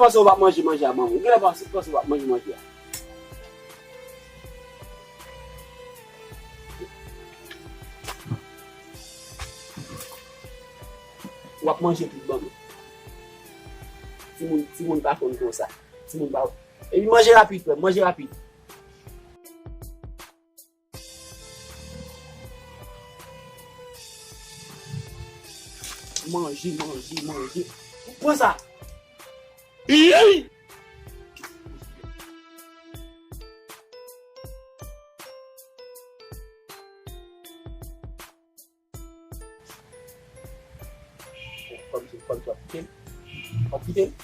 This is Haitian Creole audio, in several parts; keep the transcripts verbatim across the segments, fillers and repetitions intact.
Panse w p ap manje manje a, manman. Ou genlè panse, panse w p ap manje manje a. W ap manje tout, manman. Timoun, timoun pa konn konsa. Timoun pa. Epi manje rapid, frè m, manje rapid. Manje, manje, manje. Pran sa. Ey! Kòmsi, kòmsi w ap kite m. W ap kite m.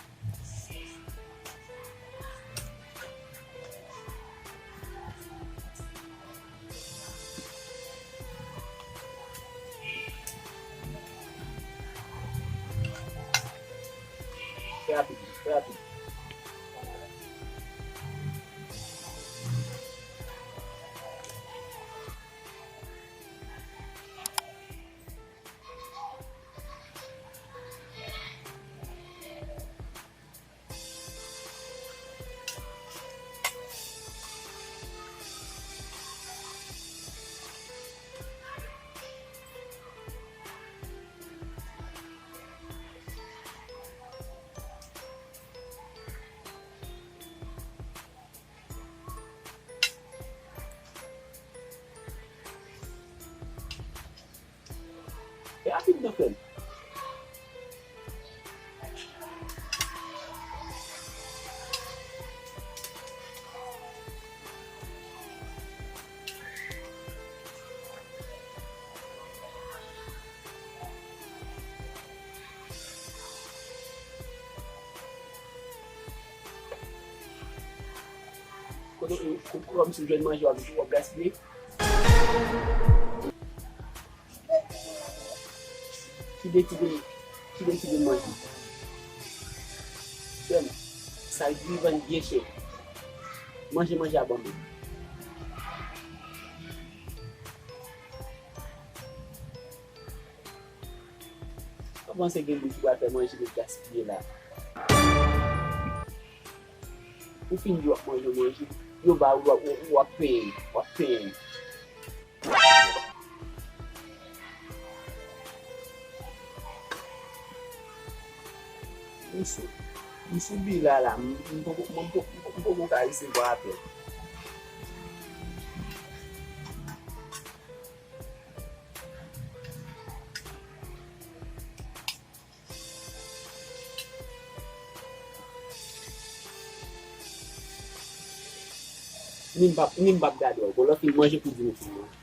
Fè rapid, fè rapid. E rapid nan frè m. Kote, kote, kòmsi w jwenn manje w ap, w ap gaspiye. Kide, kide, kide, kide manje. Frè m, sa k vivan byen chè. Manje, manje a ban mwen. Mwen panse gen moun ki pral fè manje met gaspiye la. Ou fin di w ap manje, manje. Yo ba ou, w ap, w ap penyen, w ap penyen. M sou, m sou bi la la, m, m poko, m poko, m poko ka resevwa apèl. Ni m p ap, ni m p ap gade w ankò. Lè w fin manje pou di m ou fin manje.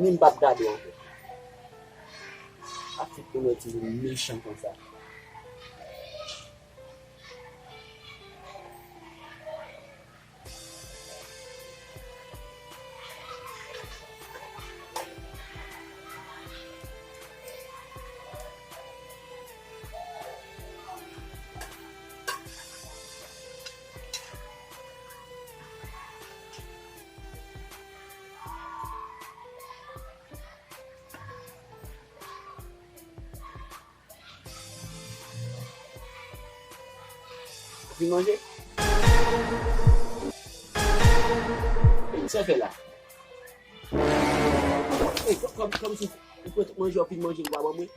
Ni m p ap gade w ankò. A fout pou nou ti moun mechan konsa. Ou fin manje? Sa w fè la? Ey, kòm, kòm, kòmsi ou pran tout manje, w ap fin manje, ou pa ban mwen.